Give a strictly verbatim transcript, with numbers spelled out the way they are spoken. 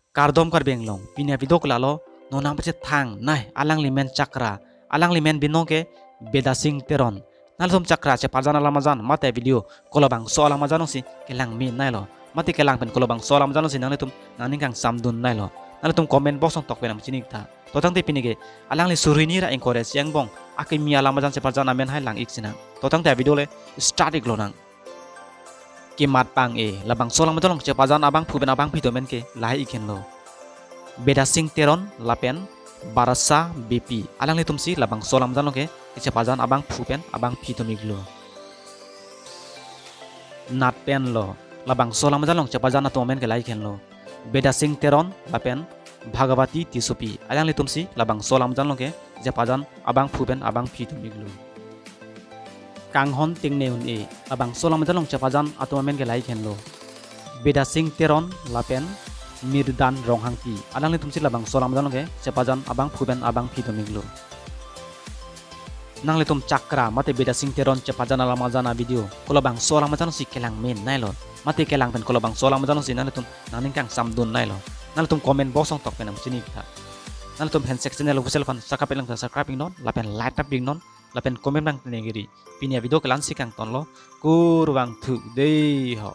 Kardom Karbi Anglong, pini avideo ke lalo, non nangpachethang nai, alangli men Chakra, alangli men binong ke Bidya Sing Teron. Nanglitum Chakra chepajan alam ajan mate video kolobangso alam ajan alongsi kelang me nailo, mate kelang pen kolobangso alam ajan alongsi nanglitum nangning kangsamdun nailo. Nanglitum comment box along tok pen nangpachini tha. To tangte pini ke alangli suri ni ra ingkoi ra isi angbong akimi alam ajan chepajan amen hai lang-ik sinang. To tangte avideo le start-ik lonang. Kematpang e, labangso alam ajan along chepajan abangphu pen abangphi atum amen ke lahai-ik henlo. Bidya Sing Teron lapen Barasa Beypi, alanglitumsi labangso alam ajan along ke chepajan abangphu pen abangphi atum iklo. Nat pen lo, labangso alam ajan along chepajan atum amen ke lahai-ik henlo. Bidya Sing Teron lapen Bhagawati Tissopi, alanglitumsi labangso alam ajan along ke chepajan abangphu pen abangphi atum iklo. Kanghon Tengne Un-e, labangso alam ajan along chepajan atum amen ke lahai-ik henlo. Bidya Sing Teron lapen Mirdan Ronghangpi, alanglitumsi labangso alam ajan along ke chepajan abangphu pen abangphi atum iklo. Nanglitum Chakra mate Bidya Sing Teron chepajan alam ajan avideo kolobangso alam ajan alongsi kelang me nailo, mate kelang pen kolobangso alam ajan alongsi nanglitum nangning kangsamdun nailo. Nanglitum comment box along tok pen nangpachini tha. Nanglitum Handshake Channel official fan subscribe lang subscribe iknon, lapen like tap iknon, lapen comment nangtengneri. Pini avideo ke la-ansi kangtonlo, kurvangthu dei ho.